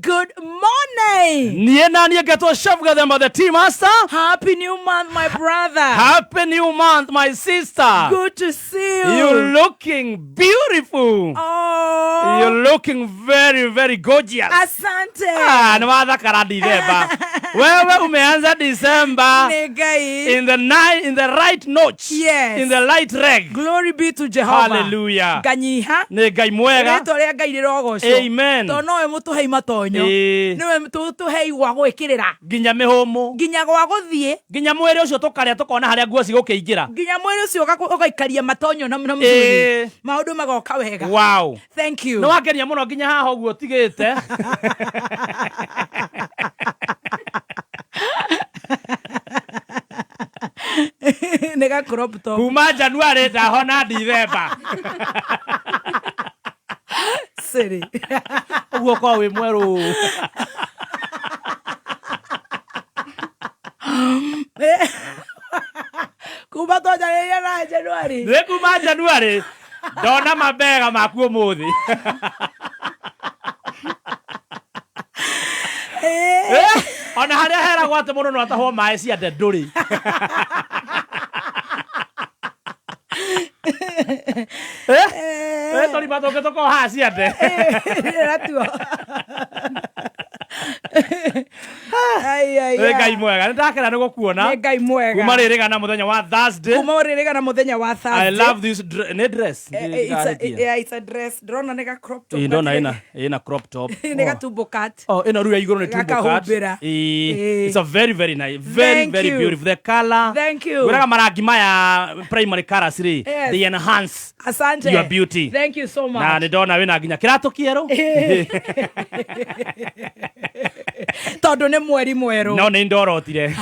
Good morning. Niĩ na niĩ ngetwo Chef Gathemba the tea master. Happy new month, my brother. Happy new month, my sister. Good to see you. You're looking beautiful. Oh. You're looking very, very gorgeous. Asante. Ah, nĩ wathakara December. Wewe umeanza December Nĩ Ngai. in the night, in the right notch. Yes. In the right reg. Glory be to Jehovah. Hallelujah. Nganyiha. Nĩ Ngai mwega. Rĩtwa rĩa Ngai rĩrogocwo. Amen. Tondũ nowe mũtũhei matonyo. Ĩĩ. Nĩwe tũhei gwa gwĩkĩrĩra. Nginya mĩhũmũ. Nginya gwa gũthiĩ. Nginya mwĩrĩ ũcio tũkarĩa tũkona harĩa nguo cigũkĩingĩra. Nginya mwĩrĩ ũcio ũgaikaria matonyo na Ĩĩ. mzuri. Maũndũ magoka wega. Wow. Thank you. Nĩ wangenia mũno nginya haha ũguo ũtigĩte. Nĩ ga crop top. Kuma January ndahona December. Siri. Ũguo ũkorwo wĩ mwerũ. Kuma twanjarĩria na January. Nĩ kuma January ndona mabega maku ũmũthĩ. Eh. Ona harĩa heragwo atĩ mũndũ no atahwo maĩ ciande ndũrĩ. Eh. Tũrima tũngĩ tũkorwo haha ciande. Natuo. Ai, ai, Nĩ Ngai ai. mwega. Nĩ ndakena nĩ gũkuona. Nĩ Ngai mwega. Kuma rĩrĩgana mũthenya wa Thursday. Kuma rĩrĩgana mũthenya wa I Thursday. love this nĩ dress. Eh, eh, it's a, yeah, it's a dress. Ndĩrona nĩ ga crop top. Ĩĩ, ndona ĩna crop top. Nĩ ga tumbo cut. Oh, ĩno rĩu ya igũrũ nĩ tumbo cut. Gakahumbĩra. Ĩĩ, Ĩĩ. it's a very very nice, very Thank very you. beautiful. The color. Thank you. Ngwĩraga marangi maya primary colors rĩ, Yes. they enhance Asante. your beauty. Thank you so much. Na nĩ ndona wĩna nginya kĩratũ kĩerũ. Tondũ nĩ mweri mwerũ. No nĩ ndorotire.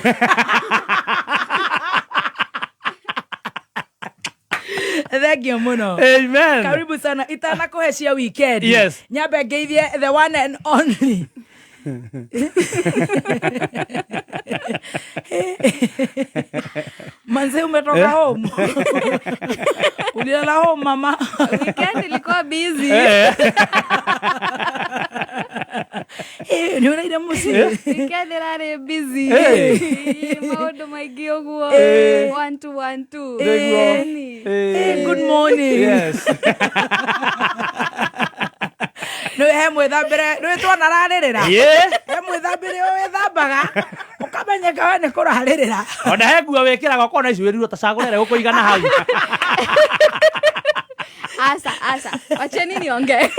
Thank you mũno. Amen. Karibu sana. Itanakũhe cia weekend. Yes. Nyambe ngeithie the one and only. Manze umetoka home. Ulilala home mama. Weekend ilikuwa busy. Eh. Eh, nĩ ũraire mũciĩ. Weekend ĩrarĩ busy. Eh. Ĩĩ, maũndũ maingĩ ũguo. Eh. One two, one two. Nĩguo. Ĩni. Eh, good morning. Yes. Nĩ he mwĩthambĩre, nĩ twana rarĩrĩra. Yeah. He mwĩthambĩre ũyũ wĩthambaga, ũkamenyeka we nĩ kũrarĩrĩra. Ona he nguo wĩkĩraga ũkona ici wĩrirwo ta cagũra ĩrĩa ĩgũkũigana hau. Asa, asa. Wacheni niongee.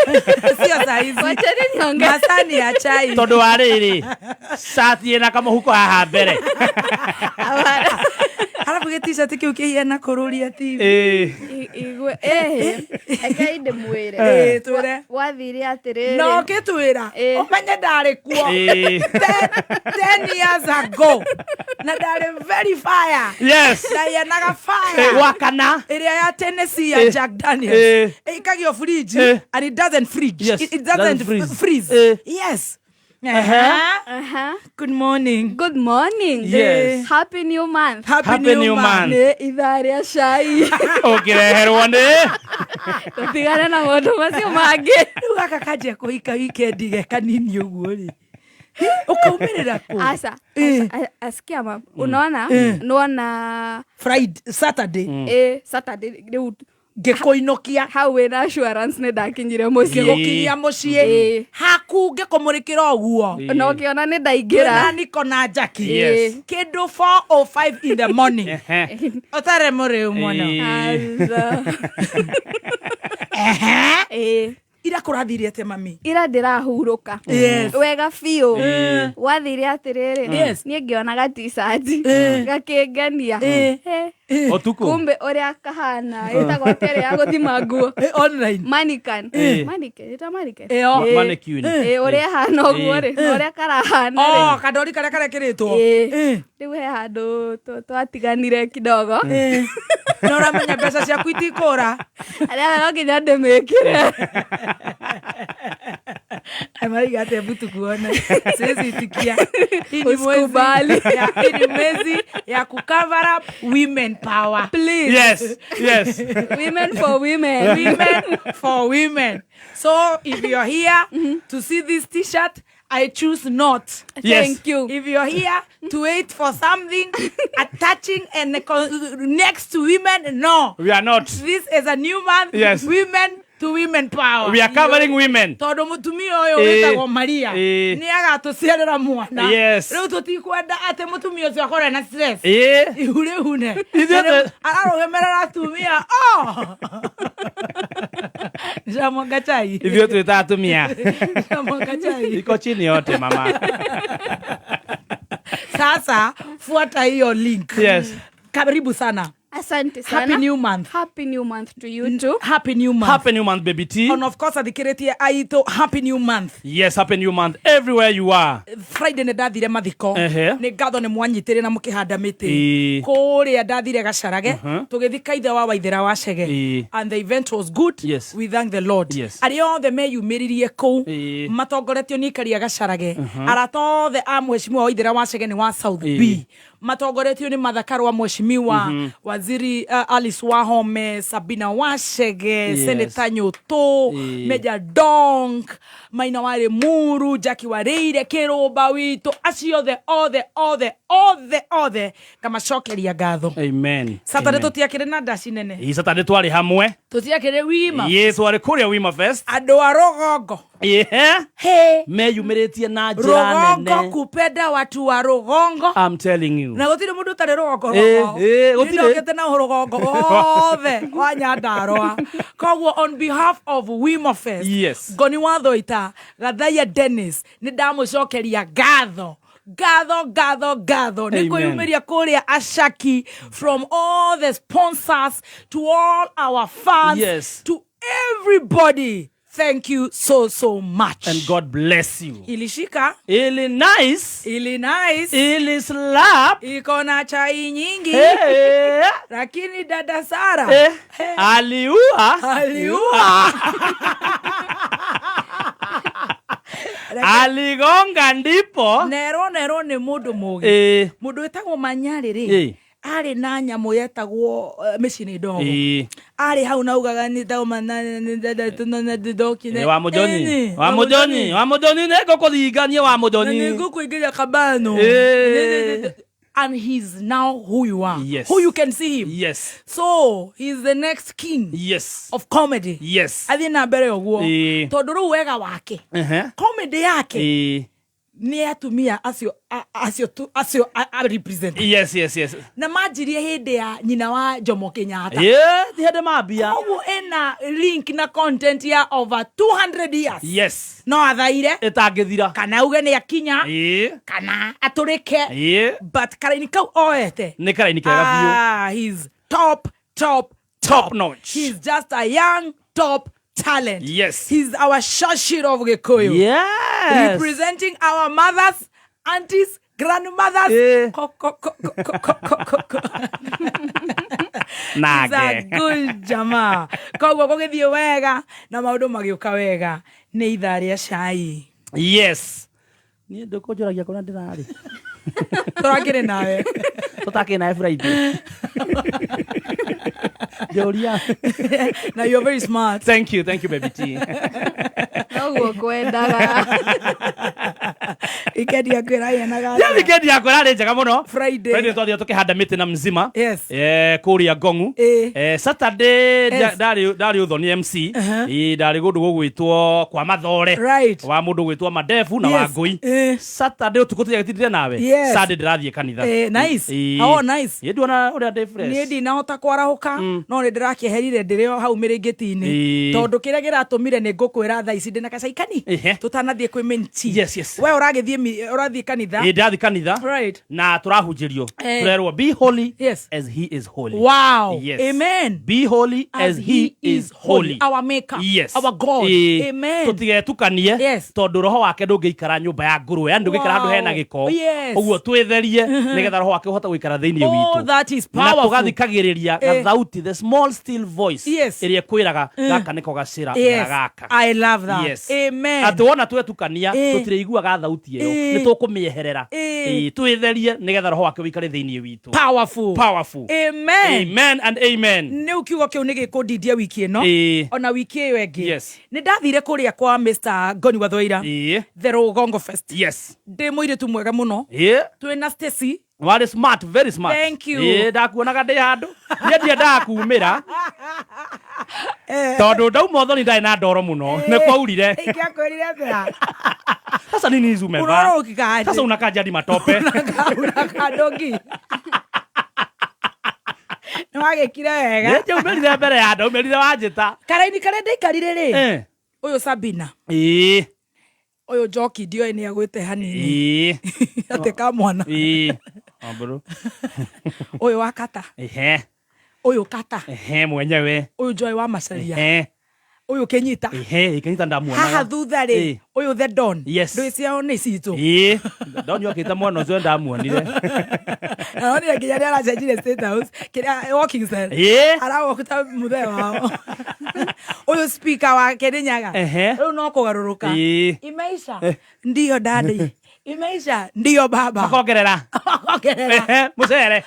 Sio saa hizi. Wacheni niongee. Masani ya chai. Tondũ wa rĩrĩ, cati ĩna kamũhuko haha mbere. Arabu gĩ t-shirt kĩu kĩhiana kũrũria TV. Ĩĩ. Igue, eh, rekei ndĩmwĩre. Ĩĩ, twĩre. Gwathire atĩrĩrĩ. No ũkĩtwĩra, Ĩĩ. ũmenye ndarĩ kuo. Ĩĩ. 10 years ago. Na ndarĩ very fire. Yes. Ndahianaga fire. Wakana. Ĩrĩa ya Tennessee ya Eh. Jack Daniels. Eh. Ĩikagio fridge Eh. and it doesn't fridge. Yes, It doesn't doesn't freeze. freeze. Eh. Yes. Uh-huh. Aha. Good morning. Good morning. Yes. Happy new month. Happy, Happy new month. Nĩ ithaa rĩa cai. Ũngĩreherwo nĩ Tũtigane na maũndũ macio mangĩ. Rĩu gaka kanjia kũhika weekend ge kanini ũguo rĩ. Ũkaumĩrĩra kũ? Asa, Eh. asa, asikia ma, unaona nona Friday, Saturday. eh, Saturday rĩu Ngĩkũinũkia. hau wĩna assurance nĩ ndakinyire mũciĩ. Ngĩgũkinyia mũciĩ. Ĩĩ. Haku ngĩkũmũrĩkĩra ũguo. Na ũkĩona nĩ Twĩna ndaingĩra. Niko na Jackie. Yes. Kĩndũ 4:05 in the morning. Ehe. Ũtarĩ mũrĩu mũno. Ĩĩ. Aca. Ehe. Ĩĩ. Ira kũrathire atĩa mami? Ira ndĩrahurũka. Yes. Wega biũ. Gwathire atĩrĩrĩ, Yes. niĩ ngĩona ga t-shirt gakĩngenia. Eh. Eh. Ũtukũ. Kumbe ũrĩa kahana ĩtagwo atĩa ĩrĩa ya gũthima nguo. Eh, online. Mannequin. Eh. Mannequin, ĩta mannequin. Ĩyo. Eh. Mannequin. Ĩ, ũrĩa ĩhana ũguo rĩ, na ũrĩa karahana rĩ. Oh, kandori karĩa karekĩrĩtwo. Ĩĩ. Eh. Rĩu he handũ twatiganire kidogo. Eh. Na ũramenya mbeca ciaku itikũra. Arĩa no nginya ndĩmĩkĩre. Mariga atĩa mbutu kuona. Siwezi itikia. Hii ni mwezi Usikubali. hii ni mwezi ya kucover up women power. Please. Yes. Yes. Women for women. Women for women. So if you're here to see this t-shirt, I choose not. Yes. Thank you. If you're here to wait for something attaching and next to women, no. We are not. This is a new month. Yes. Women to women power. We are covering women. Tondå må tumia å yå Eh, wä tagwo Maria eh. nä agatå ciarä mwana. Yes. Rä u tå tikwenda atä må tumia å cio akorwo na stress. Ĩĩ. Ihu rä hune Ithuĩ ararå gemerera atumia. Nicamwanga chai. Ithuĩ twĩta atumia. Nicamwanga chai. Iko chini yote mama. Sasa fuata hiyo link. Yes. Karibu sana. Asante sana. Happy new month. Happy new month to you too. Happy new month. Happy new month, baby T. And of course athikĩrĩtie aitũ, happy new month. Yes, happy new month everywhere you are. Friday nĩ ndathire mathiko. Ehe. Nĩ ngatho nĩ mwanyitĩre na mũkĩhanda mĩtĩ. Ĩĩ. Kũrĩa ndathire Gacarage, tũgĩthika ithe wa Waithĩra wa Chege. Ĩĩ. And the event was good. Yes. We thank the Lord. Yes. Arĩa othe meyumĩririe kũu Ĩĩ. matongoretio nĩ ikari a Gacarage, arata othe a mheshimiwa Waithĩra wa Chege nĩ wa South Ĩĩ. B, matongoretio nĩ Mathaka rwa mheshimiwa waziri Alice Wahome, Sabina Wachege, Yes. Senator Nyũtũ, Ĩĩ. Meja Donk, Maina wa Limuru, Jackie Wareire, Kĩrũmba witũ, acio othe othe othe othe othe ngamacokeria ngatho. Amen. Saturday Amen. tũtiakĩrĩ na ndaci nene. Ĩĩ, Saturday twarĩ hamwe. Tũtiakĩrĩ wima. Ĩĩ, twarĩ kũrĩa Wima Fest. Andũ a rũgongo. Ĩĩ. He. Meyumĩrĩtie na njĩra Rũgongo nene. kupenda watu wa rũgongo. I'm telling you. Na gũtirĩ mũndũ ũtarĩ rũgongo. Ĩĩ, Rũgongo. ĩĩ, gũtirĩ. Nĩndokĩte na rũgongo wothe wa Nyandarũa. Koguo on behalf of Wima Fest, Yes. Ngoni wa Thoita Gathaia Dennis, nĩ ndamũcokeria ngatho ngatho ngatho ngatho nĩ Amen. kwĩyumĩria kũrĩa Ashaki, from all the sponsors to all our fans, Yes. to everybody, thank you so so much. And God bless you. Ilishika. Ili nice. Ili nice. Ili slap. Iko na chai nyingi. Hey. Lakini dada Sara Eh. Aliua. Aliua. Aligonga ndipo. Nero nero nĩ mũndũ mũgĩ. Eh. Mũndũ wĩtagwo Manyarĩ rĩ, Ĩĩ. arĩ na nyamũ yetagwo mĩcinĩ ndogo. Ĩĩ. Arĩ hau naugaga nĩtagwo. Ĩ, wa Mũjoni. Wa Mũjoni. Wa Mũjoni nĩ ngũkũthinga niĩ wa Mũjoni. Nĩngũkũingĩria kabano. Ĩĩ. And he's now who you are, Yes. who you can see him. Yes. So he's the next king Yes. of comedy. Yes. Athiĩ na mbere ũguo. Ĩĩ. Tondũ rĩu wega wake, Ehe. comedy yake Ĩĩ. nĩ atumia acio acio acio a represent. Yes. Na manjirie hĩndĩ ya nyina wa Jomo Kenyatta. Ĩĩ, ti hĩndĩ mambia. Koguo ena link na content ya over 200 years. Yes. No athaire Ĩtangĩthira. kana auge nĩ akinya Ĩĩ. kana atũrĩke. Ĩĩ. But karaini kau oete Nĩ karaini kega biũ. Ah, he's top top. Top notch. He's just a young top talent. Yes. He's our Shashir of Gikuyu. Yes. Representing our mothers, aunties, grandmothers. Eh. Ko, ko, ko, ko, ko, ko, ko, ko. He's a Nage. good jamaa. Koguo gũgĩthiĩ wega na maũndũ magĩũka wega nĩ ithaa rĩa cai. Yes. Niĩ ndũkũnjũragia kũrĩa ndĩrarĩ. Tũrakĩrĩ nawe. Tũtakĩrĩ nawe Friday. Njũria. Na you're very smart. Thank you, baby T. Noguo ngwendaga. Weekend yaku ĩraheanaga Ya atĩa? weekend yakwa ĩrarĩ njega mũno. Friday. Friday twathire tũkĩhanda mĩtĩ na mzima. Yes. Eh, kũrĩa Ngongu. Ĩĩ. Eh, Saturday Yes. ndarĩ ũthoni MC. Ĩĩ, ndarĩ kũndũ gũgwĩtwo kwa Mathore. Right. Wa mũndũ gwĩtwo Madefu na Yes. Wangũi. Ĩĩ. Saturday ũtukũ tũtiagĩtindire nawe. Yes. Sunday ndĩrathiĩ kanitha. Ĩĩ, nice. Ĩĩ. Oh, nice. Ĩĩ, nduona ũrĩa ndĩ fresh. Niĩ ndinahota kwarahũka, no nĩ ndĩrakĩeherire ndĩrĩ o hau mĩrĩngĩti-inĩ. Ĩĩ. Tondũ kĩrĩa kĩratũmire nĩ ngũkwĩra thaa ici ndĩna gacaikani Ĩhĩ. tũtanathiĩ kwĩ main tea. Yes. We ũragĩthiĩ ũrathiĩ kanitha. Ĩĩ, ndĩrathiĩ kanitha. Right. Na tũrahunjĩrio. Eh. Tũrerwo be holy Yes. as he is holy. Wow. Yes. Amen. Be holy as he is holy. Our maker. Yes. Our God. Ĩĩ. Amen. Tũtigetukanie Yes. tondũ roho wake ndũngĩikara nyũmba ya ngũrwe, yani ndũngĩikara handũ Wow. hena gĩko. Yes. Ũguo twĩtherie nĩgetha roho wake ũhote gũikara thĩinĩ Oh, witũ. that is Na powerful. tũgathikagĩrĩria Eh. gathauti, the small still voice Yes. ĩrĩa ĩkwĩraga gaka nĩko gacĩra Yes. gaka. I love that. Yes. Amen. Atĩ wona twetukania Eh. tũtirĩiguaga thauti ĩyo. Ĩĩ. Nĩ tũkũmĩeherera. Ĩĩ. Ĩĩ, twĩtherie nĩgetha roho wake wĩikare thĩinĩ witũ. Powerful. Powerful. Amen. Amen and amen. Nä u kiugo kä u nä gä kå ndindia wiki ä no Ĩĩ. ona wiki ä yo ä ngä Yes. Nä ndathire kå rä a kwa Mr Ngoni Wathwaira, Ĩĩ. the Rũgongo Fest. Yes. Ndä må irä tu mwega må no. Ĩĩ. Twä na Stacy. Warĩ smart, very smart. Thank you. Ĩĩ, ndakuonaga ndĩ handũ, niĩ ndiendaga kumĩra tondũ ndauma ũthoni ndarĩ na ndoro mũno, nĩ kwaurire. Ingĩakwĩrire atĩa? Sasa nini hizi umevaa? Unaona ukikaaje? Sasa unakaa jadi matope. Unakaa dogi nä wagä kire wega. Nĩ njaumĩrire mbere ya ndaumĩrire wanjĩta. Karaini karĩa ndaikarire rĩ, Eh. ũyũ Sabina, Ĩĩ. ũyũ Njoki ndioĩ nĩ agwĩte hanini. Ĩĩ. Atĩ ka mwana. Ĩĩ. Ambũrũ. Ũyũ wa kata. Ehe. Ũyũ kata. Ehe, mwenyewe. Ũyũ Joy wa Macaria. Ehe. Ũyũ Kĩnyita. Ehe, Kĩnyita ndamuonaga. Haha thutha rĩ, Ĩĩ. ũyũ the Don. Yes. Ndũĩ ciao nĩ citũ. Ĩĩ, ndonio akĩte mwana ũcio ndamuonire. Naonire nginya nĩ aracenjirie status kĩrĩa walking style. Ĩĩ. Arawokta mũthee wao, ũyũ speaker wa Kĩrĩnyaga. Ehe. Rĩu no kũgarũrũka. Ĩĩ. Imeisha ndiyo daddy, imeisha ndiyo baba. Makongerera. Makongerera. Ehe, mũcere.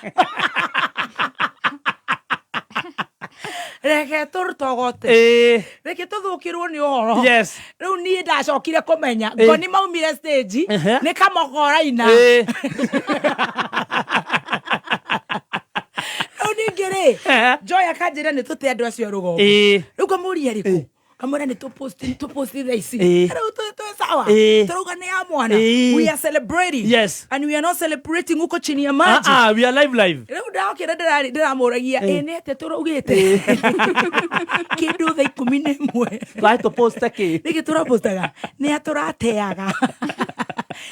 Reke tũtogote. Ĩĩ. Reke tũthũkĩrwo nĩ ũhoro. Yes. Rĩu niĩ ndacokire kũmenya Ĩĩ. ngoni maumire stage Ehe. nĩ kamokoraina. Ĩĩ. Rĩu ningĩ rĩ, Ehe. Joy akanjĩra nĩ tũte andũ acio a rũgongo. Ĩĩ. Rĩu ngamũria rĩkũ, kamwĩra nĩ tũposti thaa ici. Ĩĩ. Rĩu twĩ sawa. Ĩĩ. Tũrauga nĩ ya mwana. Ĩĩ. We are celebrating Yes. and we are not celebrating huko chini ya Ah, maji. ah, we are live live. Rĩu ndokĩra ndĩramũragia ĩ nĩ atĩa tũraugĩte kĩndũ thaa 11. Twaĩ tũposte kĩ? Nĩkĩ tũrapostaga nĩ a tũrateaga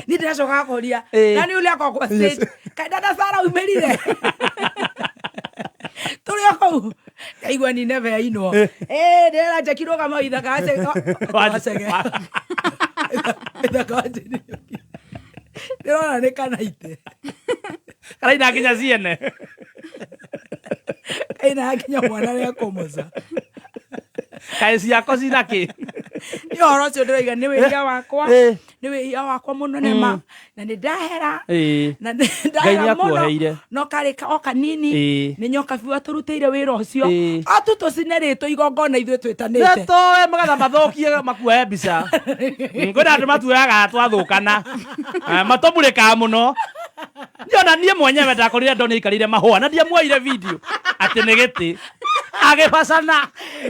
niĩ ndĩracoka kũria. Ĩĩ. Na nĩ ũrĩa akorwo kwa stage kaĩ dada Sara umĩrire tũrĩ o kũu ndaigua ni neve yainwo ĩ ndĩrera Jackie rũgama ithaka wacege ithaka wanjĩri ndĩrona nĩ kanaite. Karaina nginya ciene. Kaina nginya mwana rĩa kũmoca. Kaĩ ciako cina kĩ? Nĩ ũhoro ũcio ndĩroiga nĩ wĩhia wakwa. Ĩĩ. Nĩ wĩhia wakwa mũno nĩma na nĩ ndahera. Ĩĩ. Na nĩ Ngai ndahera mũno. nĩakuoheire. No karĩ o kanini. Ĩĩ. Nĩ nyoka biũ atũrutĩire wĩra ũcio. Ĩĩ. Atu tũcinerĩtwo igongona ithuĩ twĩtanĩte. Nĩtũĩ magetha mathũkie makuoe mbica. Kwĩna andũ matuoyaga twathũkana. Eh, matũmurĩkaga mũno. Niona niĩ mwenyewe ndakorire ndoni aikarĩire mahũa na ndiamuoire video atĩ nĩ gĩtĩ agĩbacana.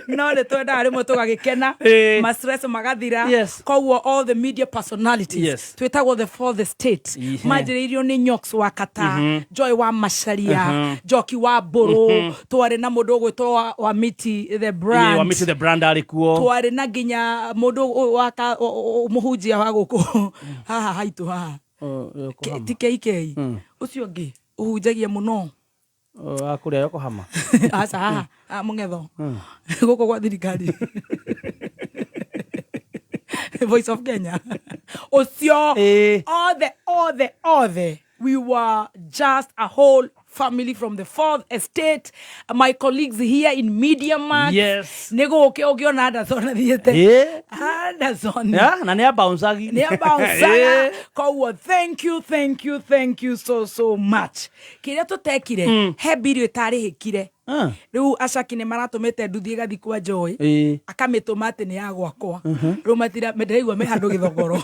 No nĩ twendaga rĩmwe tũgagĩkena. Ĩĩ. Ma stress magathira. Yes. Koguo all the media personalities Yes. twĩtagwo the for the state. Ihe. Manjĩrĩirio nĩ Nyox wa Kata, Joy wa Macaria, Njoki wa Mbũrũ, twarĩ na mũndũ ũgwĩtwo wa Miti the Ĩĩ, Brand. wa Miti the Brand arĩ kuo. Twarĩ na nginya mũndũ ũyũ wa mũhunjia wa gũkũ haha haitũ haha. Ti KK ũcio ũngĩ ũhunjagia mũno. Wa kũrĩa Yokohama? Aca, haha mũng'etho gũkũ gwa thirikari, Voice of Kenya ũcio. Ĩĩ. Othe othe othe, we were just a whole family from the fourth estate, my colleagues here in Media Max. Yes. Nĩ gũkĩ ũngĩona Anderson athiĩte. Ĩĩ. Anderson Ya, na nĩ abouncagi. nĩ abouncaga. Koguo thank you, thank you, thank you so so much. Kĩrĩa tũtekire, he birio ĩtarĩhĩkire. Ah. Rĩu acaki nĩ maratũmĩte nduthi ĩgathi kwa Joy. Ĩĩ. Akamĩtũma atĩ nĩ ya gwakwa. Rĩu matira ndĩraigua me handũ gĩthogoro.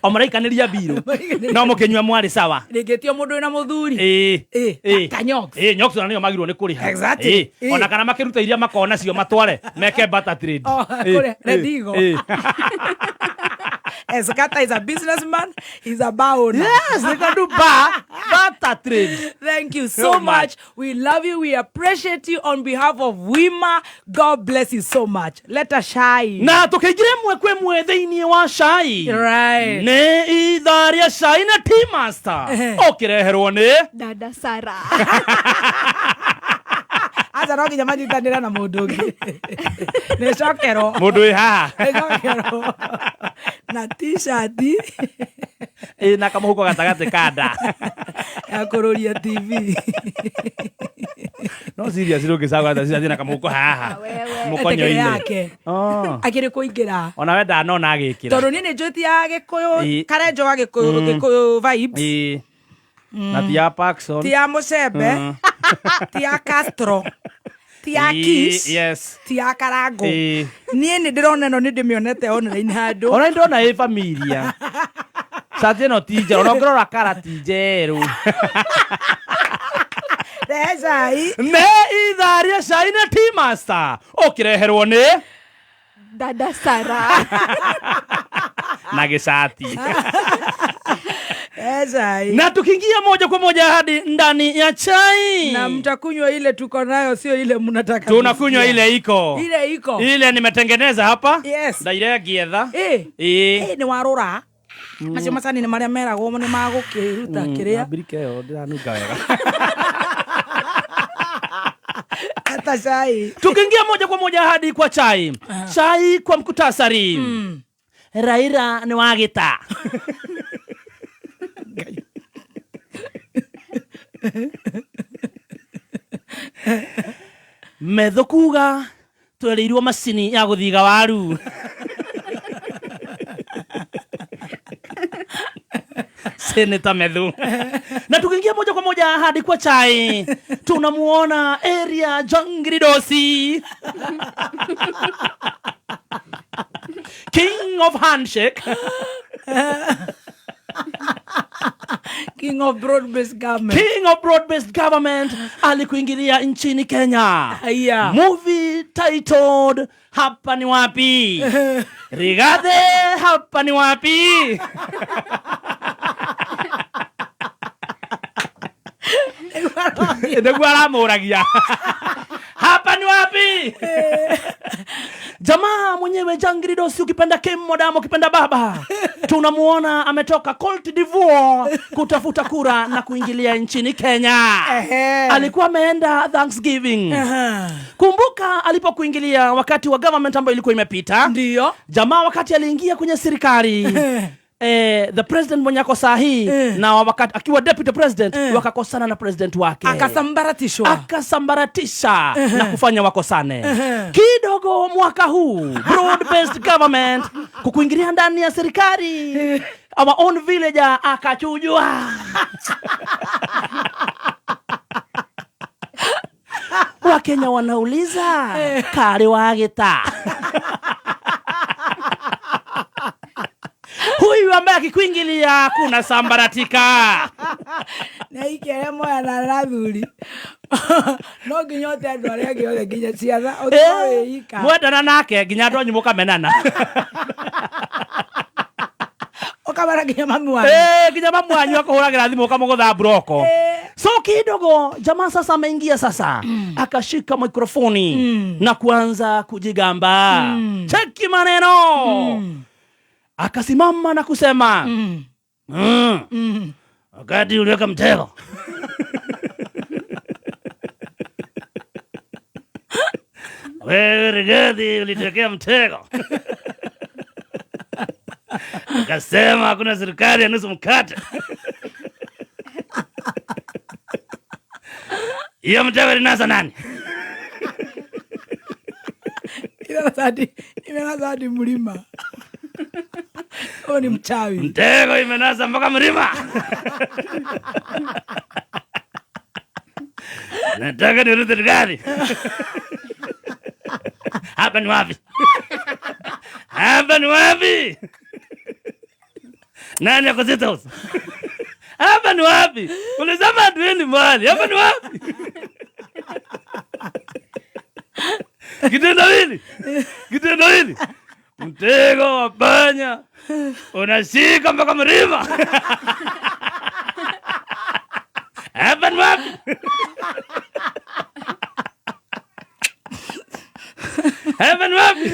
O maraikanĩria mbirũ no mũkĩnyua mwarĩ sawa. Rĩngĩ tio mũndũ wĩna mũthuri. Ĩĩ. Ĩĩ, Ĩĩ. ta Nyox. Ĩĩ, Nyox ona nĩo magĩrĩirwo nĩ kũrĩha. Exactly. Ĩĩ. Ĩĩ. Ona kana makĩruta iria makona cio matware meke barter trade. Oh, Ĩĩ, kũrĩa, ĩĩ, Redigo. ĩĩ. Eskata is a businessman, he's a bar owner. Yes, they can do barter trade. Thank you so So much. much. We love you. We appreciate you on behalf of Wima. God bless you so much. Let us shine. Na tũkĩingĩra ĩmwe kwa ĩmwe thĩinĩ wa cai. Right. Nĩ ithaa rĩa cai na Tea Master ũkĩreherwo nĩ Dada Sara. Aca no nginya manyitanĩre na mũndũ ũngĩ. Nĩ cokerwo. Mũndũ wĩ haha. Nĩ cokerwo. Na t-shirt Ĩ, na kamũhuko gatagatĩ ka nda. Ya kũrũria TV. No serious ndũngĩcagũra ta cirathiĩ na kamũhuko haha. Wewe. Etĩkĩre Mũkonyo-inĩ. yake. Oh. Akĩrĩ kũingĩra. Ona we ndanona agĩkĩra. Tondũ niĩ nĩ njũĩ ti ya Gĩkũyũ, Ĩ. Karenjo wa Gĩkũyũ, Gĩkũyũ vibes. Ĩ. Na ti ya Parkson. Ti ya Mũcembe, ti ya Castro, ti ya Ĩ, Kiss, Yes. ti ya Karango. Ĩ. Niĩ nĩ ndĩrona ĩno nĩ ndĩmĩonete online handũ. Ona nĩ ndona ĩ familia. Cati ĩno ti njerũ. Ona ũngĩrora kara ti njerũ. Rehe cai. Ne ithaa rĩa cai na Tea Master. Ũkĩreherwo nĩ Dada Sara. na gĩcati. Rehe cai. Na tukiingia moja kwa moja hadi ndani ya chai. Na mtakunywa ile tuko nayo, sio ile mnataka. Tunakunywa kusikia. ile iko. Ile iko. Ile nimetengeneza hapa. Yes. Ndaire ngĩetha. Ĩ. Ĩ. Ĩ, nĩ warũra. Macio macani nĩ marĩa meragwo nĩ magũkĩruta kĩrĩa. Mbirika ĩyo ndĩranunga wega. Hata cai. Tukiingia moja kwa moja hadi kwa chai. Chai kwa mkutasari. Raila nĩ wa gĩta. Metho kuga twereirwo macini ya gũthiga waru. Seneta Methu. Na tukiingia moja kwa moja hadi kwa chai, tunamuona area Jangridosi. King of handshake. King of broad-based government. King of broad-based government alikuingilia nchini Kenya. Haya. Movie titled Hapa ni wapi? Rigathi hapa ni wapi? Nĩguo aramũragia. Hapa ni wapi? Jamaa mwenyewe Jangridosi, ukipenda Kim Modamo, ukipenda baba, tunamuona ametoka Cote d'Ivoire kutafuta kura na kuingilia nchini Kenya. Ehe. Alikuwa ameenda Thanksgiving. Aha. Kumbuka alipokuingilia wakati wa government ambayo ilikuwa imepita. Ndio. Jamaa wakati aliingia kwenye serikali the president mwenye ako saa hii na wakati akiwa deputy president wakakosana na president wake Akasambaratishwa. akasambaratisha na kufanya wakosane kidogo. Mwaka huu broad based government kukuingilia ndani ya serikali, our own villager akachujwa. Wakenya wanauliza kari wa gita huyu ambaye akikuingilia kuna sambaratika. Na ikere moya na athuri no nginya ote andũ arĩa angĩ othe nginya ciana ũthiĩ wĩika. Mwendana nake nginya andũ anyu mũkamenana. Ũkamera nginya mami wanyu. Nginya mamu wanyu akũhũragĩra thimũ ũkamũgũtha mburoko. So kidogo jamaa sasa ameingia sasa, akashika mikrofoni na kuanza kujigamba. Cheki maneno. Akasimama na kusema wakati uliweka mtego wewe Rigathi ulitekea mtego ukasema hakuna serikali ya nusu mkate. Hiyo mtego ilinasa nani? Imenasa hadi mlima. Huyo ni mchawi. Mtego imenasa mpaka mlima. Nataka nirudi Rigathi. Hapa ni wapi? Hapa ni wapi? Nani ako State House? Hapa ni wapi? Ulisema hatuendi mbali. Hapa ni wapi? Kitendawili. Kitendawili. Mtego wa panya unashika mpaka mlima. Hapa ni wapi? Hapa ni wapi?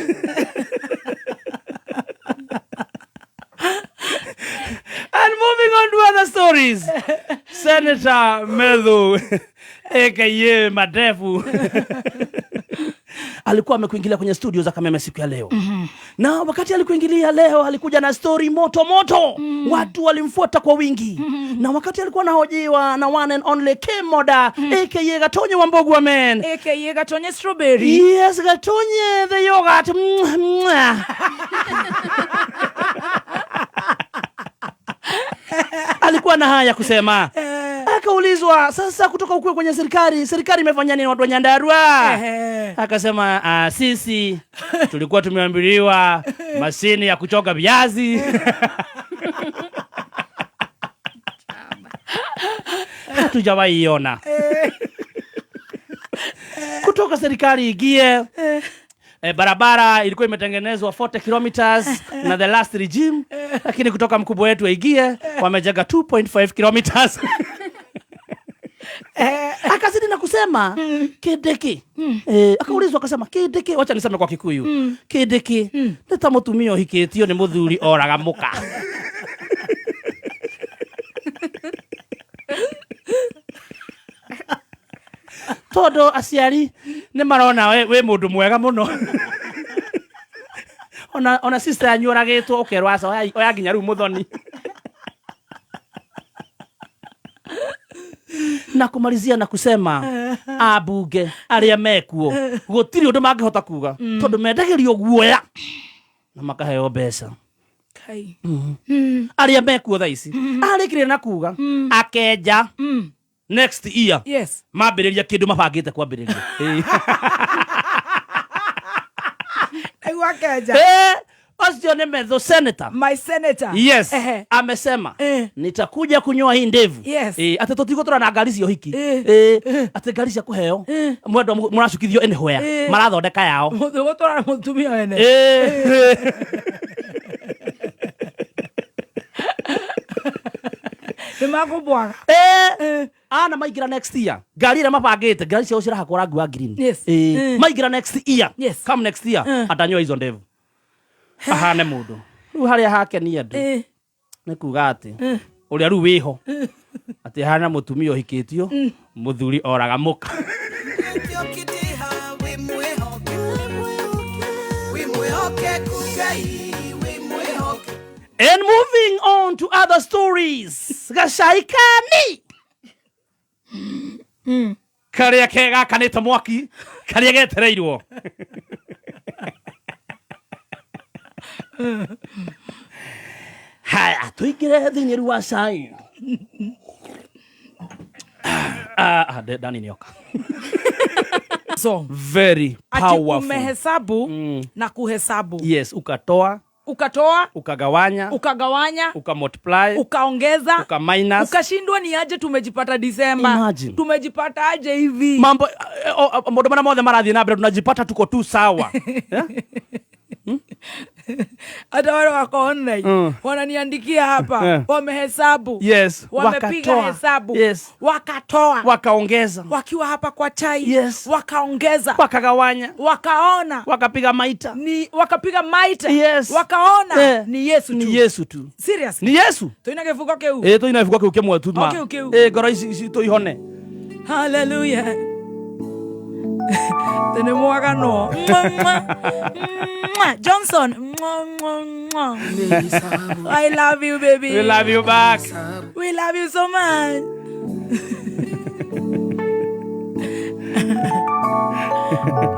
And moving on to other stories. Senator Methu, aka Madefu, Alikuwa amekuingilia kwenye studio za Kameme siku ya leo. Na wakati alikuingilia leo alikuja na story moto moto. Watu walimfuata kwa wingi. Na wakati alikuwa anahojiwa na one and only Kemoda aka Gatonye wa Mbogwa man. Aka Gatonye strawberry. Yes, Gatonye the yogurt. Mwah, mwah. Alikuwa na haya kusema. Akaulizwa, sasa kutoka ukue kwenye serikali, serikali imefanya nini watu wa Nyandarua? Akasema sisi tulikuwa tumeambiliwa mashini ya kuchoka viazi hatujawahi iona. Kutoka serikali igie barabara ilikuwa imetengenezwa 40 kilometers na the last regime, lakini kutoka mkubwa wetu aingie wamejenga 2.5 kilometers. Akazidi na kusema kindiki. Akaulizwa akasema kindiki, wacha niseme kwa Kikuyu, kindiki nĩ ta mũtumia ũhikĩtio nĩ mũthuri oraga mũka. Tondũ aciari nĩ marona wĩ mũndũ mwega mũno. Ona sister yanyu oragĩtwo ũkerwo aca oya nginya rĩu mũthoni. Na kumalizia na kusema ambunge arĩa mekuo gũtirĩ ũndũ mangĩhota kuga tondũ mendagĩrio guoya na makaheo mbeca. Kai. Arĩa mekuo thaa ici arĩkĩrĩria na kuga akenja next year mambĩrĩria kĩndũ mabangĩte kwambĩrĩria. Nĩguo akenja. Ũcio nĩ Methu senator. My senator. Yes. Amesema nitakuja kunyoa hii ndevu. Atĩ tũtigũtũra na ngari cia ũhiki. Atĩ ngari cia kũheo mwendwa mũracukithio anywhere. Marathondeka yao. Mũtigũtũra na mũtumia wene. Nĩ makũbwaga. Ana maingĩra next year ngari ĩrĩa mabangĩte ngari ciao cirahakwo rangi wa green. Maingĩra next year. Come next year atanyoa hizo ndevu ahane mũndũ rĩu harĩa hakenia andũ nĩ kuga atĩ ũrĩa rĩu wĩho atĩ ahana mũtumia ũhikĩtio mũthuri oraga mũka. And moving on to other stories. Gacai kani karĩa ke gakanĩte mwaki karĩa getereirwo. Haya, tuingire thĩinĩ rĩu wa cai. Dani nioka. So, Very ati powerful. umehesabu na kuhesabu. Yes, ukatoa, Ukatoa, ukagawanya, ukagawanya, ukamultiply, ukaongeza, ukaminus. Ukashindwa ni aje tumejipata December. Imagine. Tumejipata aje hivi? Mambo maũndũ marĩa mothe marathiĩ na mbere tunajipata tuko tu sawa. Hata wale wako online wananiandikia hapa wamehesabu. Yes. Wamepiga Wakatoa. hesabu. Yes. Wakatoa. Wakaongeza. Wakiwa hapa kwa chai. Yes. Wakaongeza. Wakagawanya. Wakaona. Wakapiga maita. Ni wakapiga maita. Yes. Wakaona ni Yesu tu. Ni Yesu tu. Seriously. Ni Yesu. Tuina kivuko kiu. Tuina kivuko kiu kimwe tu ma. O, kiu, kiu. Ngoro ici tuihone. Hallelujah. Tene mwagano. Mwa, mwa. Mwa. Johnson. Mwa, mwa, mwa. I love you, baby. We love you back. We love you so much.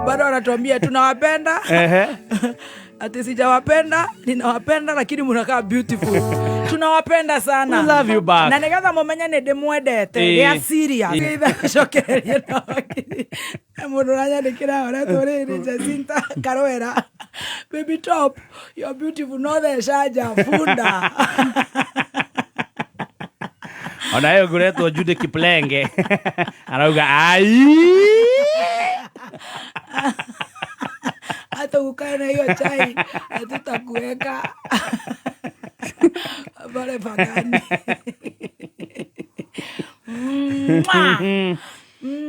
Bado wanatuambia tunawapenda. Ati sijawapenda, ninawapenda lakini mnakaa beautiful. Tunawapenda sana. We love you back. Na nigetha mumenye ni ndimwendete, gĩa serious. Ngeitha cokererie na wakiri. Mũndũ ũranyandĩkĩra ũretwo rĩrĩ Jacinta Karwera. Baby top, you're beautiful, no the shaja funda. Ona ĩyo ngũretwo Jude Kiplenge. Arauga ai. Hata ukae na hiyo chai hatutakuweka pale pagani. Mwah.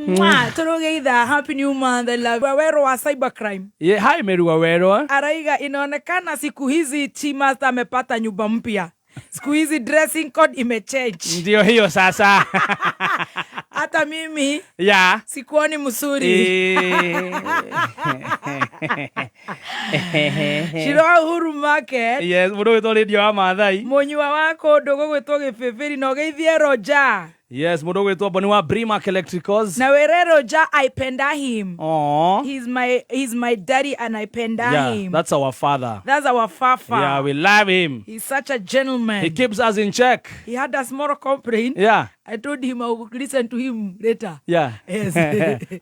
Mwah. Turugeitha, happy new month. I love Wawero wa cybercrime. Ye, hi Meru Wawero. Araiga inaonekana siku hizi Chimaster amepata nyumba mpya. Siku hizi dressing code imechange. Ndio hiyo sasa. Hata mimi Ya. sikuoni msuri. Shiro wa Uhuru Market. Yes, mũndũ wĩtwo Radio wa Maathai. Mũnyua wa kũndũ gũgwĩtwo gĩbĩbĩri na ũgeithie Roja. Yes, mũndũ ũgwĩtwo Boni wa Brimac Electricals. Na wĩre Roja I penda him. Aw. He's my daddy and I penda Yeah, him. that's our father. That's our fafa. Yeah, we love him. He's such a gentleman. He keeps us in check. He had a small complaint. I told him I would listen to him later. Yes.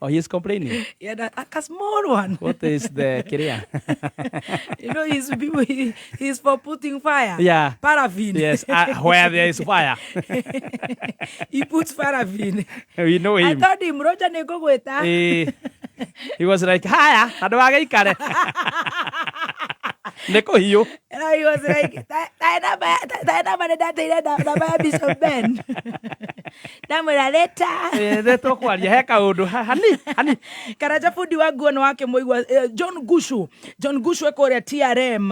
Oh, he's complaining. He had a small one. What is the kiria? He's people. He's for putting fire. Paraffin. Yes, where there is fire. He puts paraffin. We know I him. told him, Roger nĩngũgwĩta. Eh, he was like, haya, andũ agĩikare. Nĩ kũhiũ. And he was like, "Ta namba nĩ ndateire namba ya Bishop Ben." Ndamwĩra later. Eh, nĩ tũkwaria he kaũndũ hani hani. Karaja fundi wa nguo nĩ wakĩmũigua John Gushu. John Gushu ekũrĩa TRM,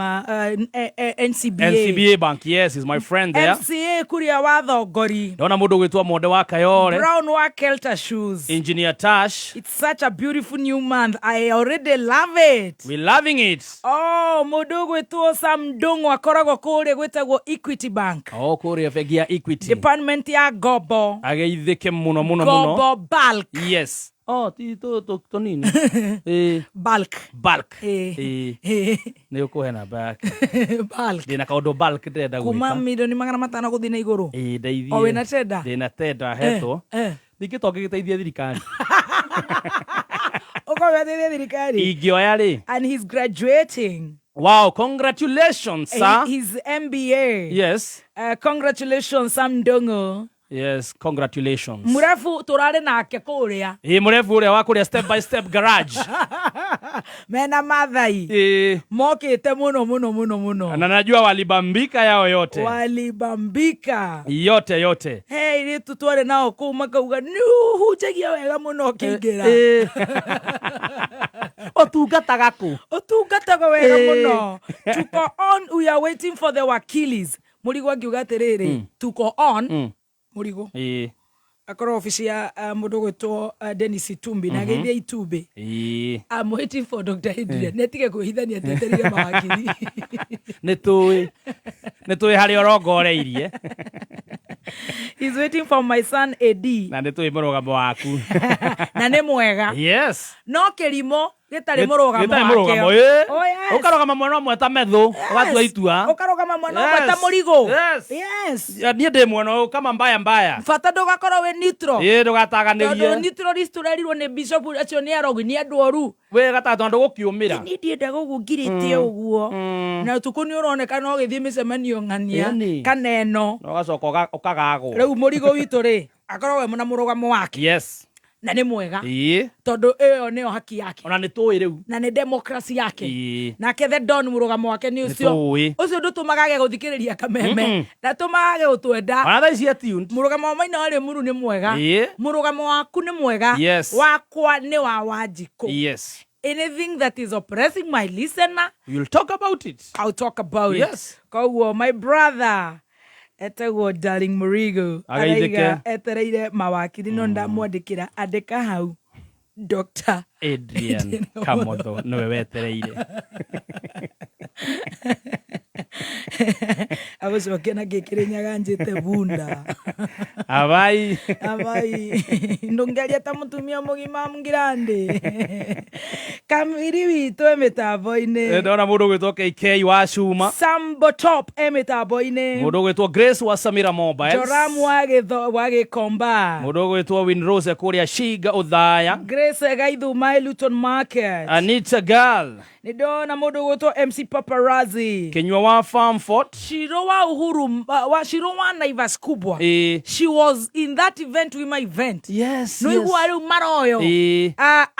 NCBA. NCBA Bank, yes, is my friend there. MCA kuria wa Thongori. Ndona mũndũ ũgwĩtwo Monde wa Kayore. Brown wa Kelta Shoes. Engineer Tash. It's such a beautiful new month. I already love it. We loving it. Oh, mũndũ ũgwĩtwo Sam Ndung'u akoragwo kũrĩa gwĩtagwo Equity Bank. Oh, kũrĩa bengi ya Equity. Department ya ngombo. Ageithĩke mũno mũno mũno. Ngombo bulk. Yes. Oh, ti tũ tũnini. Eh, Bulk. bulk. Eh. Eh, nĩ ũkũhe namba yake. Bulk. Ndĩna kaũndũ bulk ndĩrenda Kuma gwĩka. 500,000,000 gũthiĩ na igũrũ. Ĩĩ, ndeithie. O wĩna tender? Ndĩna tender hetwo. Ningĩ to ngĩgĩteithia thirikari. Ũkorwo ũteithie thirikari. Ingĩoya rĩ. And he's graduating. Wow, congratulations, sir. He's MBA. Yes. Congratulations Sam Ndung'u. Yes, congratulations. Mũrebu tũrarĩ nake kũrĩa. Ĩ mũrebu ũrĩa wa kũrĩa Step by Step Garage. Mena Mathai. Ĩ, Mokĩte mũno mũno mũno mũno. na najua walibambika yao yote. Walibambika. Yote yote. He airĩtu twarĩ nao kũu makauga nĩ ũhunjagia wega mũno ũkĩingĩra. Ĩ. Ũtungataga kũ? Ũtungataga wega Eh. mũno. Tuko on, we are waiting for the wakilis. Mũrigo angiuga atĩrĩrĩ, tuko on. Mũrigo Ĩ. akorwo obici ya mũndũ gwĩtwo Dennis Itumbi na geithia Itumbi. Ĩ. I'm waiting for Dr. Adrian nĩatige kwĩhithania atetereire mawakiri. Nĩ tũĩ harĩa ũrongoreirie. He's waiting for my son AD. Na nĩ tũĩ mũrũgamo waku. Na nĩ mwega. Yes. No kĩrimũ gĩtarĩ mũrũgamo Gĩtarĩ mũrũgamo. wakĩo. Ĩ. Oh, yes. Ũkarũgama mwena ũmwe ta methũ, ũgatua itua. Ũkarũgama mwena ũmwe ta Yes. mũrigo. Yes. Yes. Ya, niĩ ndĩ mwena ũyũ kama mbaya mbaya. Bata ndũgakorwo wĩ neutral. Ĩ, Tondũ ndũgataganĩrie. neutralist ũrerirwo nĩ bishop acio nĩ arogi, nĩ andũ oru. Wĩ gatagatĩ na ndũgũkĩũmĩra. Niĩ ndiendaga ũguo ngirĩte ũguo na ũtukũ nĩ ũroneka no ũgĩthiĩ mĩcemanio ng'ania Ĩni. kana ĩno. Na ũgacoka ũkagagwo. Rĩu mũrigo witũ rĩ akorwo we na mũrũgamo wake. Yes. Na nĩ mwega. Ĩ. Tondũ ĩyo nĩyo haki yake. Ona nĩ tũĩ rĩu. Na nĩ democracy yake. Ĩ. Nake the Don mũrũgamo wake nĩ ũcio. Nĩ tũĩ. Ũcio ndũtũmaga age gũthikĩrĩria kameme. Ndatũmaga age gũtwenda. Ona thaa ici attuned. Mũrũgamo wa Maina wa Rĩmuru nĩ mwega. Ĩ. Mũrũgamo waku nĩ mwega. Yes. Wakwa nĩ wa Wanjikũ. Yes. Anything that is oppressing my listener, We'll talk about it. I'll talk about it. Yes. Koguo my brother etagwo Darling Murigo. Ageithĩke. Araiga etereire mawakiri no ndamwandĩkĩra andĩka hau Dr. Adrian Kamotho nĩwe wetereire. Agũcokia na kĩkĩrĩ nyaganjĩte bunda. Abai. Abai ndũngĩaria ta mũtumia mũgima ngirandi kamiri witũ e mĩtambo-inĩ. Ndona mũndũ ũgwĩtwo KK wa Cuma. Sambo Top e mĩtambo-inĩ. Mũndũ ũgwĩtwo Grace wa Samira Mobiles. Joramu wa Gĩkomba. Mũndũ ũgwĩtwo Winrose kũrĩa Shiga Ũthaya. Grace Gaithuma Luton Market. Anita Girl. Nĩ ndona mũndũ ũgwĩtwo MC Paparazzi. Kinyua wa Farmfort. Shiro wa Uhuru, wa Shiro wa Naivas kubwa. Ĩ. She was in that event, wima event. Yes. No igua rĩu maroyo. Ĩ.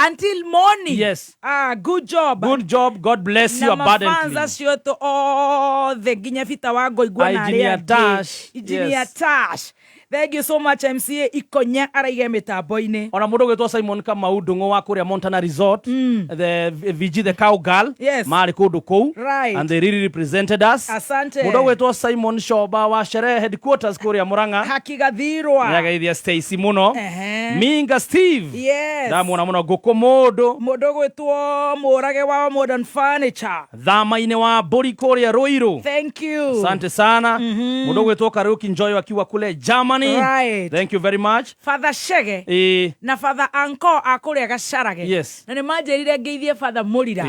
Until morning. Yes. Ah, good job. Good job. God bless you Na mafanza abundantly. acio othe nginya Bita wa Ngoigua na arĩa Engineer angĩ. Tash. Engineer Yes. Tash. Thank you so much MCA Ikonya araige mitambo-inĩ. Ona mundu gwitwo Simon Kamau Ndung'u wa kuria Montana Resort, the VG, the cowgirl, Yes. mari kundu kuu, Right. and they really represented us. Asante. Mundu gwitwo Simon Shoba wa Sherehe headquarters kuria Murang'a Hakigathirwa. niageithia Stacy muno. Ehe. Minga Steve, Yes. ndamuona muno nguku mundu. Mundu gwitwo Mũrage wa Modern Furniture. Thama-inĩ wa mbũri kuria Ruiru. Thank you. Asante sana. Mundu gwitwo Kariuki Njoyo akiwa kule Germany. Right. Thank you very much. Father Shege na Father Anko akũrĩa Gacarage. Yes. Na nĩ manjĩrire ngeithie Father Mũrira.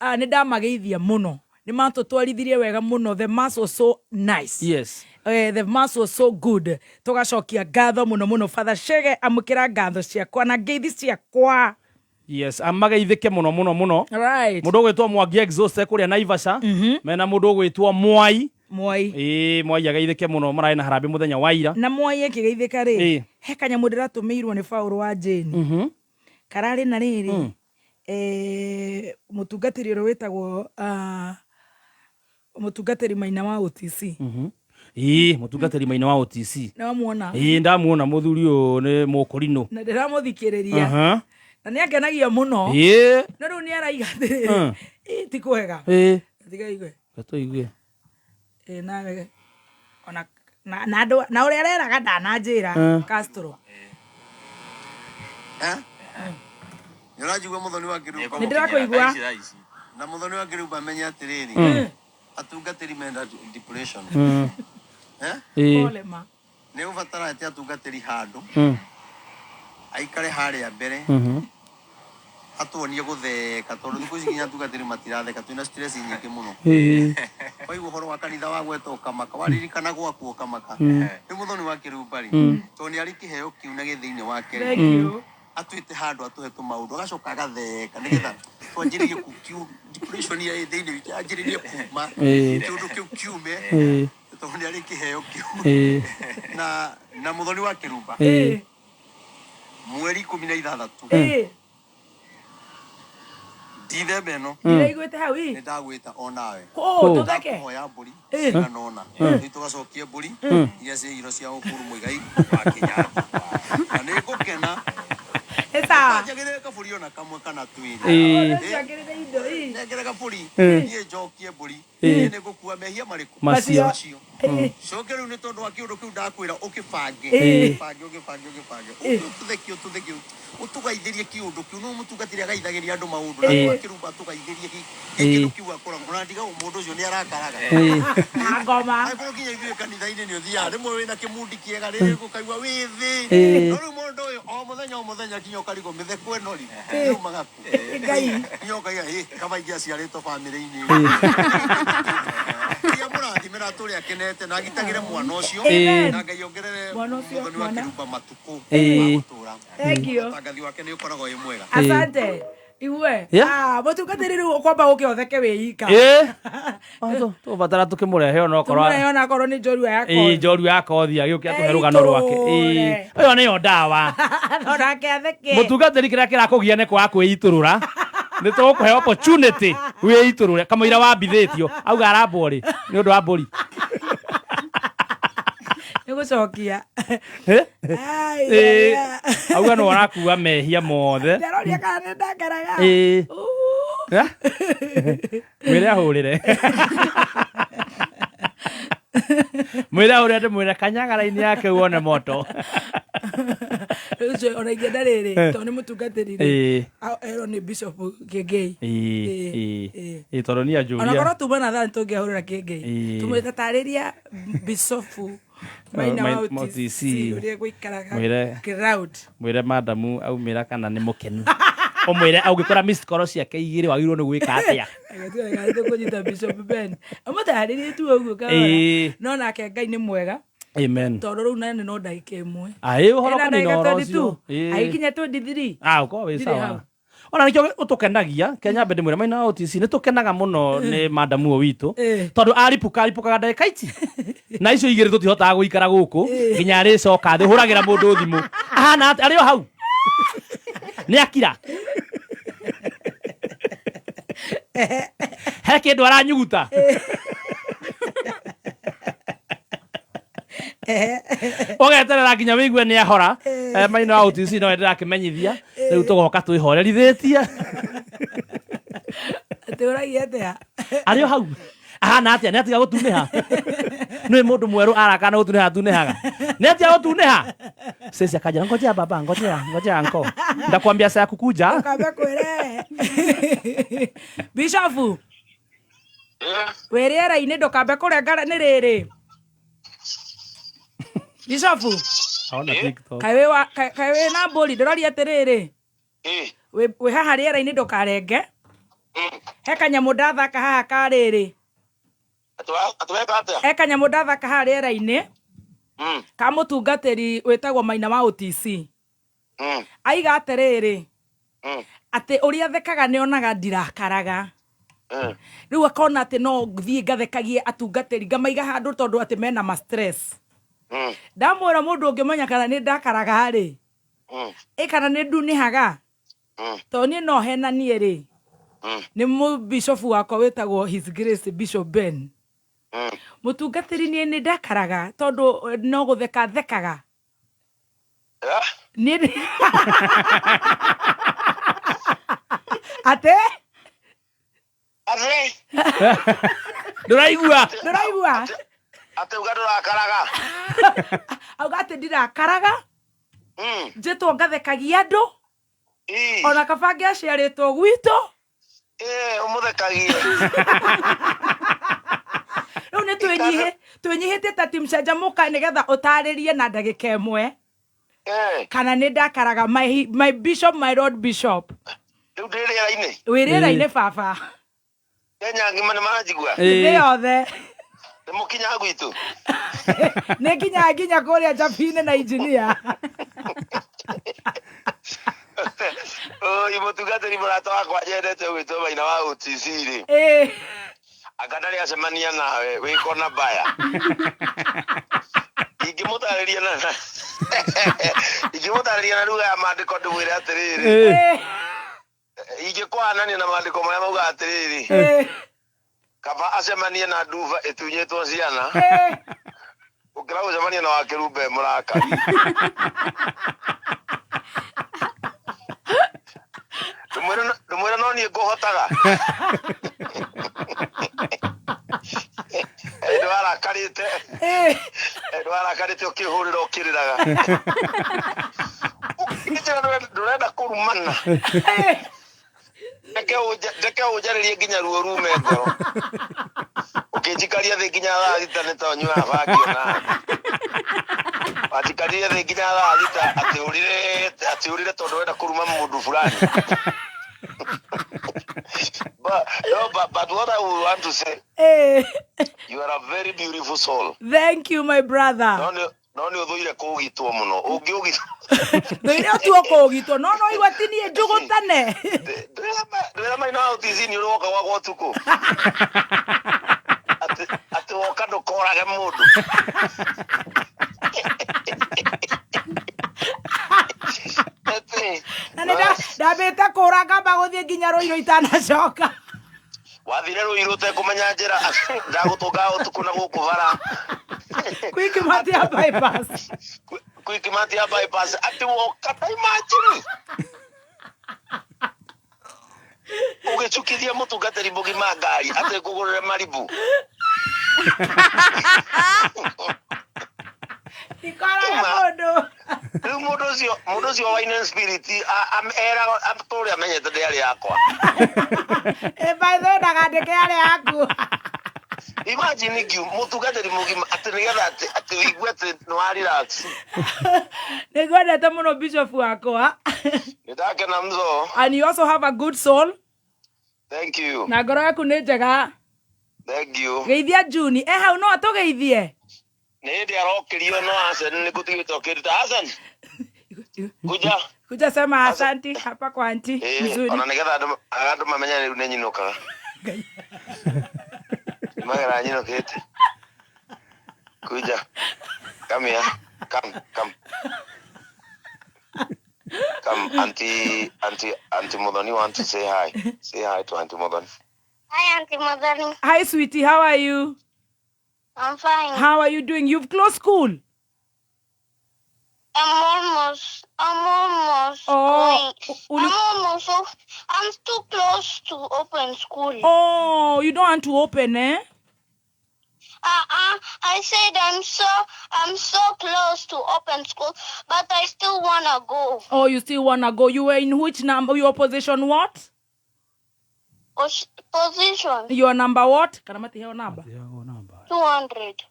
Ah, nĩ ndamageithia mũno, nĩ matũtwarithirie wega mũno. The mass was so nice. Yes. The mass was so good. Tũgacokia ngatho mũno mũno. Father Shege, amũkĩra ngatho ciakwa na ngeithi ciakwa. Yes, amageithĩke mũno mũno mũno. Right. Mundu ũgwĩtwo Mwangi Exhaust kũrĩa Naivasha, mena mundu ũgwĩtwo Mwai. Mwai. Ĩĩ, Mwai ageithĩke mũno, mararĩ na harambĩ mũthenya wa ira. Na Mwai akĩgeithĩka rĩ, he kanyamũ ndĩratũmĩirwo nĩ Paũlũ wa Jane kararĩ na rĩrĩ, mũtungatĩri ũrĩa wĩtagwo, mũtungatĩri Maina wa OTC. Ĩĩ, mũtungatĩri Maina wa OTC. Nĩwamuona? Ĩĩ, ndamuona, mũthuri ũyũ nĩ mũkũrinũ. Na ndĩramũthikĩrĩria na nĩ angenagia mũno. No rĩu nĩ araiga atĩrĩrĩ, "Ĩ, ti kwega." Tiga igue. Tũigue. Ĩ, nawe ona na andũ na ũrĩa areraga ndananjĩra Castro. Eh? Nĩ ũranjigua, mũthoni wa Kĩrumba? Nĩ ndĩrakũigua. Na mũthoni wa Kĩrumba, amenye atĩrĩrĩ, atungatĩri menda depression. Eh? Pole ma. Nĩ gũbatara atĩ atungatĩri handũ aikare harĩa mbere, atuonie gũtheka, tondũ thikũ ici nginya atungatĩri matiratheka, twĩna stress nyingĩ mũno. Waigua ũhoro wa kanitha wa gweta ũkamaka, waririkana gwaku ũkamaka. Rĩu mũthoni wa Kĩrumba rĩ, tondũ nĩ arĩ kĩheo kĩu na gĩ thĩinĩ wake rĩ, Thank you. atuĩte handũ atũhe tũmaũndũ, agacoka agatheka nĩgetha twanjĩrĩrie depression ĩrĩa ĩ thĩinĩ witũ yanjĩrĩrie kuma, kĩũndũ kĩu kiume, tondũ nĩ arĩ kĩheo kĩu. Na mũthoni wa Kĩrumba, mweri 16, Dithemba ĩno, Ndĩraiguĩte hau nĩ ĩ. ndagwĩta o nawe. Kũ tũtheke. Ndakũhoya mbũri cigana ũna, rĩu tũgacokie mbũri iria ciaiyirwo cia Ũkuru Mũigai wa Kenyatta, na nĩ ngũkena. Ĩ sawa. Njagĩrĩre kabũri ona kamwe kana twĩrĩ. Njagĩrĩre indo ĩ. Nengere kabũri, niĩ njokie mbũri, niĩ nĩ ngũkua mehia marĩkũ? Macio. Macio. Coke rĩu nĩ tondũ wa kĩũndũ kĩu ndakwĩra ũkĩbange, ũkĩbange, ũkĩbange, ũkĩbange, ũtũthekie, ũtũthekie, ũtũgaithĩrie kĩũndũ kĩu. No mũtungatĩri agaithagĩria andũ maũndũ na Kĩrumba atũgaithĩrie kĩndũ kĩu akoragwo na ndiga mũndũ ũcio nĩ arakaraga. Na ngoma. Angĩkorwo nginya ithuĩ kanitha-inĩ nĩ ũthiaga rĩmwe wĩna kĩmundi kĩega, rĩrĩ ũkaigua wĩ thĩ, no rĩu mũndũ ũyũ o mũthenya o mũthenya nginya ũkarigwo mĩtheko ĩno rĩ yumaga kũ? Ngai. Nginya ũkaiga ĩ kaba ingĩaciarĩtwo bamĩrĩ-inĩ iria mũrathimĩra tũrĩa akenete na agitagĩre mwana ũcio, na Ngai ongerere Mwana ũcio, mũthoni wa mwana. Kĩrumba matukũ ma gũtũra. Thank you. Ũtangathi wake nĩ ũkoragwo wĩ mwega. Asante. Igue. Yeah. Ah, mũtungatĩri rĩu ũkwamba gũke ũtheke wĩ ika. Tũbatara tũkĩmũrehe onokorwo Tũmũrehe onakorwo nĩ njorua ya ĩĩ kothi. njorua ya kothi agĩũke atũhe Ĩ, rũgano rwake. itũũre. Ĩĩ, ĩyo nĩyo ndawa. Onake atheke. Mũtungatĩri, kĩrĩa kĩrakũgia nĩ kwaga kwĩitũrũra, nĩ tũgũkũhe opportunity wĩitũrũre kamũira wambithĩtio auga arambwo rĩ nĩ ũndũ wa mbũri. Nĩ gũcokia. Eh? Ai, Ĩĩ, ai, ai. auga nĩ arakua mehia mothe. Ndĩroria kana nĩ ndakaraga. Ĩĩ. Uu. Eh? Mwĩre ahũrĩre, mwĩre ahũrĩre, ndĩmwĩre kanyaga raini yake wone moto. Rĩu ũcio ona ingĩenda rĩrĩ, tondũ nĩ mũtungatĩri rĩ, Ĩĩ. erwo nĩ Bishop Kĩngĩi. Ĩĩ, Ĩĩ, ĩĩ. ĩĩ. Ĩĩ, tondũ niĩ anjũria Onakorwo tuma na thaa nĩtũngĩahũrĩra Kĩngĩi, Ĩĩ. tũmwĩre tatarĩria Bishofu Maina wa Ma OTC OTC. ũrĩa gũikaraga Mwĩre- ground. Mwĩre madamu aumĩra kana nĩ mũkenu, ũmwĩre ũngĩkora missed call ciake igĩrĩ wagĩrĩirwo nĩ gwĩka atĩa. Tũkũnyita Bishop Ben amũtarĩrie tu ũguo kahora. Ĩĩ. No nake Ngai nĩ mwega, Amen. tondũ rĩu nane no ndagĩka ĩmwe. Aĩ, ũhoro Ĩna kanina ndagĩka ũhoro 22. ũcio. Ĩĩ. Agĩkinya 23. Ah, ũkorwo wĩ Ndirĩ sawa. hau. Ona nĩkĩo ũtũkenagia kenya mbere ndĩmwĩra Maina wa OTC nĩ tũkenaga mũno nĩ madamu ũyũ witũ, tondũ aripũka aripũkaga ndagĩka ici na icio igĩrĩ tũtihotaga gũikara gũkũ nginya arĩcoka thĩ. Hũragĩra mũndũ thimũ ahana atĩa, arĩ o hau, nĩ akira, he kĩndũ aranyuguta. Ũgeterera nginya wĩigue nĩ ahora. Maina wa OTC no ndĩrakĩmenyithia rĩu tũgoka twĩhorerithĩtie. Atĩ ũragia atĩa? Arĩ o hau ahana atĩa? Nĩ atiga gũtunĩha? Nĩ mũndũ mwerũ arakana gũtunĩha atunĩhaga nĩ atiga gũtunĩha? Sisi akaja, ngojea baba, ngojea, ngojea anko, ndakwambia saa ya kukuja. Kambe kwĩre bishofu wĩ rĩera-inĩ, ndũkambe kũrenga nĩ rĩrĩ bishofu. Aona TikTok. Kaĩ kaĩ wĩ na mbũri? Ndĩroria atĩrĩrĩ, wĩ haha rĩera-inĩ, ndũkarenge. He kanyamũ ndathaka haha ka rĩrĩ. Atweka atĩa? He kanyamũ ndathaka haha rĩera-inĩ ka mũtungatĩri wĩtagwo Maina wa OTC. Aiga atĩrĩrĩ, atĩ ũrĩa thekaga nĩ onaga ndirakaraga. Rĩu akona atĩ no thiĩ ngathekagie atungatĩri, ngamaiga handũ tondũ atĩ mena ma stress. Ndamwĩra mũndũ ũngĩmenya kana nĩ ndakaraga rĩ, ĩ kana nĩ ndunĩhaga, tondũ niĩ no henanie rĩ, nĩ mũbishofu wakwa wĩtagwo His Grace Bishop Ben. Mũtungatĩri, niĩ nĩ ndakaraga tondũ no gũtheka thekaga niĩ atĩ Atĩ Ndũraigua? Ndũraigua? Atĩ uga ndũrakaraga? Auga atĩ ndirakaraga. Njĩtwo ngathekagia andũ. Ona kaba ngĩaciarĩtwo gwitũ. Ĩ ũmũthekagie. Rĩu nĩ twĩnyihĩtie ta timu Canjamũka nĩgetha ũtarĩrie na ndagĩka 1 kana nĩ ndakaraga, my bishop, my lord bishop. Rĩu ndĩ rĩera-inĩ? Wĩ rĩera-inĩ, baba. Kenya ngima nĩ maranjigua? Thĩ yothe. Nĩ mũkinya gwitũ? Nĩ nginya nginya kũrĩa Njabinĩ na injinia. Oi, mũtungatĩri mũrata wakwa nyendete gwĩtwo Maina wa OTC rĩ, anga ndarĩ acemania nawe wĩ kona mbaya. Ingĩmũtarĩria na lugha ya maandĩko, ndĩmwĩre atĩrĩrĩ, ingĩkũhanania na maandĩko marĩa mauga atĩrĩrĩ, kaba acemanie na nduba ĩtunyĩtwo ciana gũkĩra gũcemania na wakĩrumbe mũrakari. Ndĩmwĩre no niĩ ngũhotaga. Ĩ, ndwarakarĩte? Ĩ, ndwarakarĩte ũkĩhũrĩra ũkĩrĩraga ũkĩnjĩra ndũrenda kũrumana? Reke ũnjarĩrie nginya ruo rume ngoro. Ũkĩnjikaria thĩ nginya thaa 6 nĩ tonyuaga bangi ona wanjikaririe thĩ nginya thaa 6 atĩ ũrĩre tondũ wenda kũruma mũndũ fulani. But, no, but what I would want to say, you are a very beautiful soul. Thank you, my brother. No nĩ ũthũire kũũgitwo mũno ũngĩũgitwo. Thũire ũtuo kũũgitwo, no igua ti niĩ njũgũtane. Ndwĩra Maina wa OTC nĩ ũrĩ woka gwakwa ũtukũ atĩ woka ndũkorage mũndũ. Na nĩ ndambĩte kũra ngamba gũthiĩ nginya Rũirũ itanacoka. Wathire Rũirũ ũtekũmenya njĩra, ndagũtũngaga ũtukũ na gũkũ bara. Quickmart ya bypass. Quickmart ya bypass, atĩ woka ta imagine ũgĩcukithia mũtungatĩri mũgima ngari atĩ ngũgũrĩre maribũ. Ikoraga mũndũ. Rĩu mũndũ ũcio wine and spirit eraga atũre amenyete ndĩarĩ yakwa. Ĩ, by the way, ndagandĩke yarĩ yaku. Imagine ngiu mũtungatĩri mũgima atĩ nĩgetha atĩ ũigue atĩ nĩ wa relax. Nĩ ngwendete mũno, bishop wakwa. Nĩ ndakena mzo. And you also have a good soul. Thank you. Na ngoro yaku nĩ njega. Thank you. Geithia Juni e hau, no atũgeithie. Nĩ hĩndĩ arokĩrio no Hassan nĩ gũtigĩte ũkĩruta Hassan kuja. Kuja sema asanti hapa kwa auntie. Mzuri. Ona nĩgetha andũ mamenye rĩu nĩ nyinũkaga magera nyinũkĩte. Kuja, come here, come, come, come. Auntie Muthoni want to say hi. Say hi to Auntie Muthoni. Hi, Auntie Muthoni. Hi, sweetie, how are you? I'm fine. How are you doing? You've closed school? I'm almost Oh, going. uli- I'm almost I'm too close to open school. Oh, you don't want to open, eh? Uh-uh. I said I'm so close to open school, but I still wanna go. Oh, you still wanna go. You were in which number? Your position what? Position Your number what? Kana matiheo namba. 200.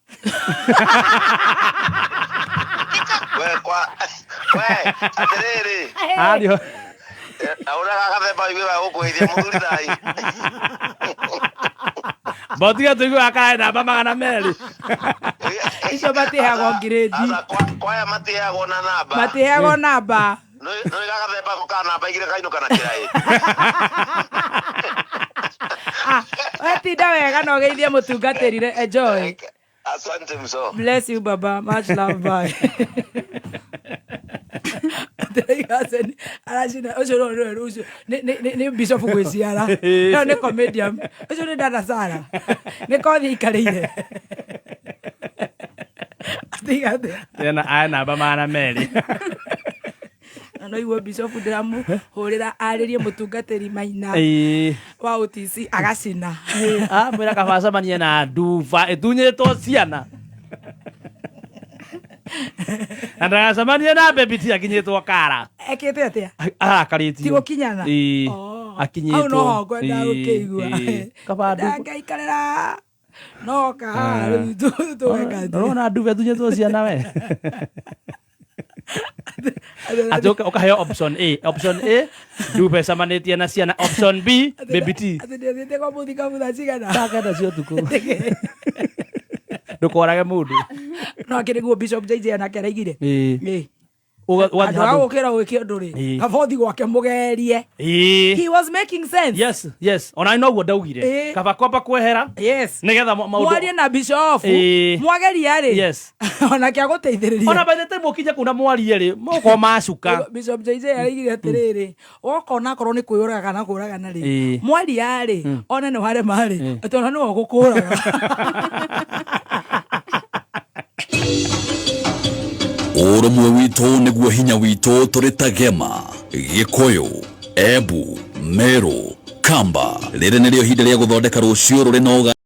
We kwa we atiriri Ario. na uria gagathemba igue wa gukuithia muthuri thai. Botiga tuigua kae namba 200. Icio matiheagwo ngirĩndi. Aca kwaya matiheagwo na namba. Matiheagwo namba. Nĩ gagathemba ka namba igĩrĩ kainũka na kĩraĩ. Ah, wetinda wega na ũgeithie mũtungatĩri. Enjoy. Asante mso. Bless you, baba. Much love. Bye. Aracina ũcio no nĩwe rũcio nĩ bishop gwĩciara no nĩ comedian ũcio nĩ dada Sara nĩ kothi aikarĩire atiga atĩa. Tena aya namba 200. Na no igue bishop ndĩramũhũrĩra arĩrie mũtungatĩri Maina Ĩĩ. wa OTC agacina. Ah, mwĩra kaba acemanie na nduba ĩtunyĩtwo ciana na ndagacemanie na baby ti akinyĩtwo kara. Ekĩte atĩa? Arakarĩtio. Ti gũkinyana? Ĩĩ. Oh. Akinyĩtwo. Hau noho ngwenda gũkĩigua. Kaba nduba. Ndangĩikarĩra noka haha rĩu tũgeka atĩa? Ũrona nduba ĩtunyĩtwo ciana we atĩ ũkaheo option A, option A nduba ĩcemanĩtie na ciana, option B baby T. Atĩ ndĩthiĩte kwa mũthikabu thaa cigana? Thaa 9 cia ũtukũ. Ndũkorage mũndũ. No akĩrĩ guo Bishop JJ anake araigire. Ĩĩ. Ĩĩ. Ũgathiĩ Andũ a handũ. gũkĩra gwĩke ũndũ rĩ, Ĩĩ. kaba ũthiĩ gwake mũgerie. Ĩĩ. He was making sense. Yes, ona noguo ndaugire. Ĩĩ. Kaba kwamba kwehera Yes. nigetha maũndũ Mwarie na bishop. Ĩĩ. Mwageria rĩ. Yes. Onake agũteithĩrĩria. Ona by the time ũkinye kũu na mwarie rĩ, mũgũkorwo macuka. Bishop JJ araigire atĩrĩrĩ, woka onakorwo nĩ kwĩyũraga kana kũragana rĩ, Ĩĩ. mwaria rĩ, one nĩ warema rĩ, atĩ ona nĩwe ũgũkũraga. Ũrũmwe witũ nĩguo hinya witũ tũrĩ ta Gema, Gĩkũyũ, Embu, Meru, Kamba. Rĩrĩ nĩrĩo ihinda rĩa gũthondeka rũciũ rũrĩ na ũga